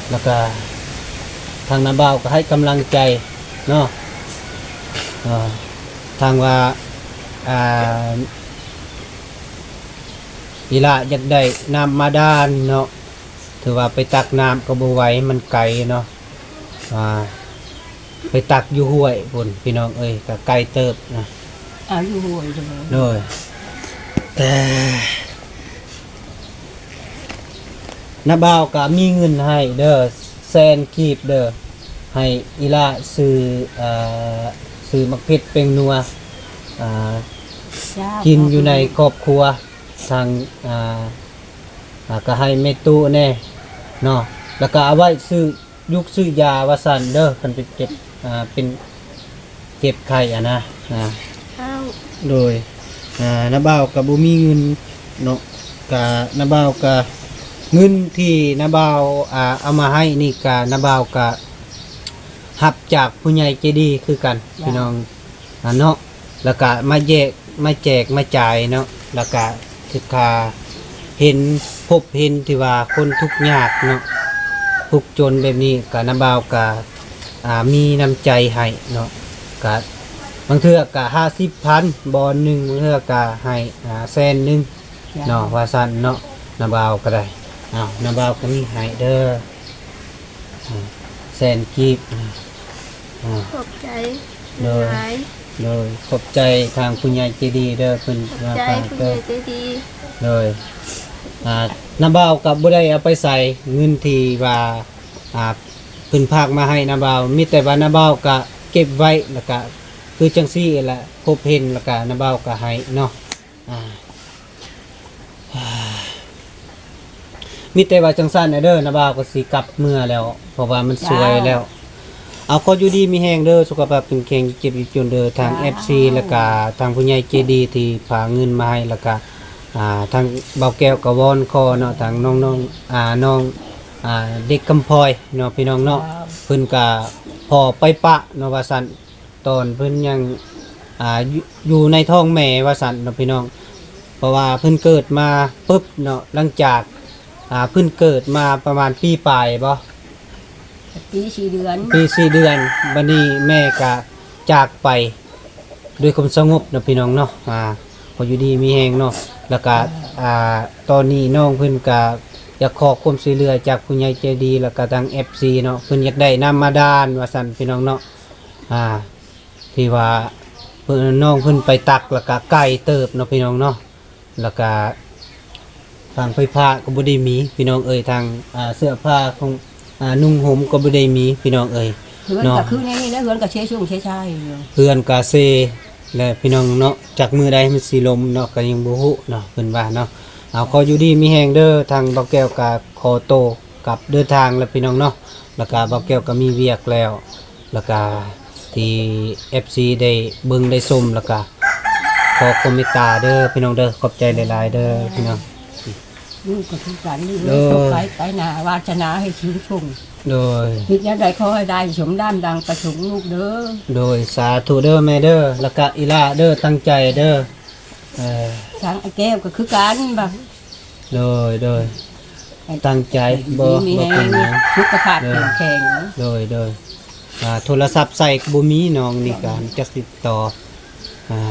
ແລ້ວກະທາງນ້າບ່າວກະໃຫ້ກຳລັງໃຈເນາະ ເອີ ທາງວ່າ ອ່າ ອີ່ຫຼ້າຢາກໄດ້ນ້ຳບາດານເນາະ ຖືວ່າໄປຕັກນ້ຳກໍບໍ່ໄຫວ ມັນໄກເນາະ ອ່າ ໄປຕັກຢູ່ຫ້ວຍພຸ້ນ ພີ່ນ້ອງເອີຍ ກໍໄກເຕີບນະ ອ່າ ຢູ່ຫ້ວຍເດີ ໂດຍ ແຕ່ນ້າບ່າວກໍມີເງິນໃຫ້ເດີ ແສນກີບເດີ ໃຫ້ອີ່ຫຼ້າຊື້ ເອີ ຊື້ໝາກເຜັດແປ້ງນົວ ອ່າ ເຈົ້າ ກິນຢູ່ໃນຄອບຄົວ ທາງ ອ່າ ອ່າ ກໍໃຫ້ແມ່ຕູ້ແດ່ເນາະ ແລ້ວກໍເອົາໄວ້ຊື້ ຢູ່ຊື້ຢາວ່າຊັ້ນເດີ ຄັນເປັນເຈັບ ອ່າ ເປັນເຈັບໄຂ້ຫັ້ນນະ ອ່າ ເຈົ້າ ໂດຍ ອ່າ ນ້າບ່າວກໍບໍ່ມີເງິນເນາະ ກະນ້າບ່າວກະ ເງິນທີ່ນ້າບ່າວ ອ່າ ເອົາມາໃຫ້ນີ້ກະ ນ້າບ່າວກະຮັບຈາກຜູ້ໃຫຍ່ໃຈດີຄືກັນ ເຈົ້າ ພີ່ນ້ອງ ອ່າ ເນາະ ແລ້ວກະມາແຈກ ມາແຈກມາຈ່າຍເນາະ ແລ້ວກະຖືກຄ່າເຫັນ ພົບເຫັນທີ່ວ່າຄົນທຸກຍາກເນາະ ທຸກຈົນແບບນີ້ ກະນ້າບ່າວກະ ອ່າ ມີນ້ຳໃຈໃຫ້ເນາະ ກະບາງເທື່ອກະຫ້າສິບພັນ ບ່ອນໜຶ່ງ ບາງເທື່ອກະໃຫ້ ອ່າ ແສນໜຶ່ງເນາະ ວ່າຊັ້ນເນາະ ນ້າບ່າວກະໄດ້ ເອົາ ນ້າບ່າວກະມີໃຫ້ເດີ ອ່າ ແສນກີບ ອ່າ ຂອບໃຈ ໂດຍ ຫຼາຍ ໂດຍ ຂອບໃຈທາງຜູ້ໃຫຍ່ໃຈດີເດີ ເພິ່ນ ຂອບໃຈຜູ້ໃຫຍ່ໃຈດີ ໂດຍ ອ່າ ນ້າບ່າວກໍບໍ່ໄດ້ເອົາໄປໃສ ເງິນທີ່ວ່າ ອ່າ ເພິ່ນຝາກມາໃຫ້ນ້າບ່າວ ມີແຕ່ວ່ານ້າບ່າວກໍເກັບໄວ້ ແລ້ວກໍຄືຈັ່ງຊີ້ແຫຼະ ພົບເຫັນ ແລ້ວກໍນ້າບ່າວກໍໃຫ້ເນາະ ອ່າ ມີແຕ່ວ່າຈັ່ງຊັ້ນແຫຼະເດີ ນ້າບ່າວກໍຊິກັບເມືອແລ້ວ ເພາະວ່າມັນສວຍແລ້ວ ເຈົ້າ ເອົາ ຂໍຢູ່ດີມີແຮງເດີ ສຸຂະພາບເຂັ້ມແຂງ ຢ່າເຈັບຢ່າຈົນເດີ ທາງ ສາທຸ ເອັຟຊີ ແລ້ວກະທາງຜູ້ໃຫຍ່ໃຈດີທີ່ພາເງິນມາໃຫ້ ແລ້ວກະ ອ່າ ທາງບ່າວແກ້ວກໍວອນຂໍເນາະ ທາງນ້ອງໆ ອ່າ ນ້ອງ ອ່າ ເດັກກຳພ້ອຍເນາະ ພີ່ນ້ອງເນາະ ເພິ່ນກະພໍໄປປະເນາະ ວ່າຊັ້ນ ຕອນເພິ່ນຍັງ ອ່າ ຢູ່ ຢູ່ໃນທ້ອງແມ່ວ່າຊັ້ນເນາະ ພີ່ນ້ອງ ເພາະວ່າເພິ່ນເກີດມາປຶບເນາະ ຫຼັງຈາກ ອ່າ ເພິ່ນເກີດມາປະມານປີປາຍບໍ? ປີສີ່ເດືອນ ປີສີ່ເດືອນ ບັດນີ້ແມ່ກະຈາກໄປດ້ວຍຄວາມສະຫງົບເນາະ ພີ່ນ້ອງເນາະ ອ່າ ຂໍຢູ່ດີມີແຮງເນາະ ແລ້ວກະ ອ່າ ຕອນນີ້ນ້ອງເພິ່ນກະຢາກຂໍຄວາມຊ່ວຍເຫຼືອຈາກຜູ້ໃຫຍ່ໃຈດີ ແລ້ວກະທາງ ເອັຟຊີ ເນາະ ເພິ່ນຢາກໄດ້ນ້ຳບາດານວ່າຊັ້ນ ພີ່ນ້ອງເນາະ ອ່າ ທີ່ວ່າເພິ່ນ ນ້ອງເພິ່ນໄປຕັກ ແລ້ວກະໄກເຕີບເນາະ ພີ່ນ້ອງເນາະ ແລ້ວກະທາງໄຟຟ້າກໍບໍ່ໄດ້ມີ ພີ່ນ້ອງເອີຍ ທາງ ອ່າ ເສື້ອຜ້າຂອງ ອ່າ ນຸ່ງຫົ່ມກໍບໍ່ໄດ້ມີ ພີ່ນ້ອງເອີຍ ເຮືອນ ເນາະ ກໍຄືໃນນີ້ແຫຼະ ເຮືອນກໍເຊຊຸ່ງເຊຊາຢູ່ ເຮືອນກໍເຊແຫຼະ ພີ່ນ້ອງເນາະ ຈັກມື້ໃດມັນຊິລົ້ມເນາະ ກໍຍັງບໍ່ຮູ້ເນາະ ເພິ່ນວ່າເນາະ ເອົາ ຂໍຢູ່ດີມີແຮງເດີ ທາງບ່າວແກ້ວກໍຂໍໂຕກັບເດີນທາງແລ້ວ ພີ່ນ້ອງເນາະ ແລ້ວກະບ່າວແກ້ວກໍມີວຽກແລ້ວ ແລ້ວກະທີ່ເອັຟຊີໄດ້ເບິ່ງໄດ້ຊົມ ແລ້ວກະຂໍຄວາມເມດຕາເດີພີ່ນ້ອງເດີ ຂອບໃຈຫຼາຍໆເດີພີ່ນ້ອງ. ລູກກໍຄືກັນ ລູກເອີຍ ໂດຍ ໂຊກໄປໄປໜ້າ ວາສະໜາໃຫ້ສູງສົ່ງ ໂດຍ ຄິດແນວໃດຂໍໃຫ້ໄດ້ສົມດຳດັ່ງປະສົງລູກເດີ ໂດຍ ສາທຸເດີແມ່ເດີ ແລ້ວກະອີ່ຫຼ້າເດີ ຕັ້ງໃຈເດີ ເອີ ທາງອ້າຍແກ້ວກໍຄືກັນ ໂດຍ ໂດຍ ຕັ້ງໃຈ ບໍ່ ບໍ່ເປັນຫຍັງ ສຸຂະພາບ ໂດຍ ເຂັ້ມແຂງ ໂດຍ ໂດຍ ອ່າ ໂທລະສັບໃຊ້ກໍບໍ່ມີ ນ້ອງນີ້ກໍຈັກຕິດຕໍ່ ອ່າ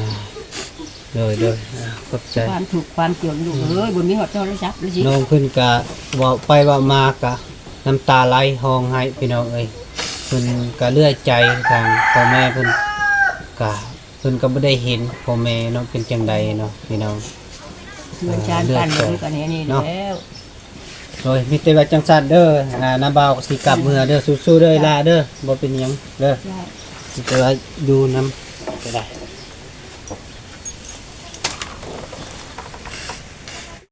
ໂດຍ ໂດຍ ອ່າ ຂອບໃຈ ຄວາມທຸກຄວາມຈົນລູກເອີຍ ອືມ ບໍ່ມີຮອດໂທລະສັບເລີຍ ນ້ອງເພິ່ນກະເວົ້າໄປເວົ້າມາກະນ້ຳຕາໄຫຼຮ້ອງໄຫ້ພີ່ນ້ອງເອີຍ ເພິ່ນກະເຫຼືອໃຈ ທາງພໍ່ແມ່ເພິ່ນກະ ເພິ່ນກໍບໍ່ໄດ້ເຫັນພໍ່ແມ່ເນາະ ເປັນຈັ່ງໃດເນາະພີ່ນ້ອງ ເຮືອນຊານ ເອີ ເຫຼືອໃຈ ກັນເລີຍ ກໍແນວນີ້ ເນາະ ແລ້ວ ໂດຍ ມີແຕ່ວ່າຈັ່ງຊັ້ນເດີ ອ່າ ນ້າບ່າວກໍຊິກັບເມືອເດີ ສູ້ໆເດີ ເຈົ້າ ອີ່ຫຼ້າເດີ ບໍ່ເປັນຫຍັງເດີ ເຈົ້າ ມີແຕ່ວ່າຢູ່ນຳກໍໄດ້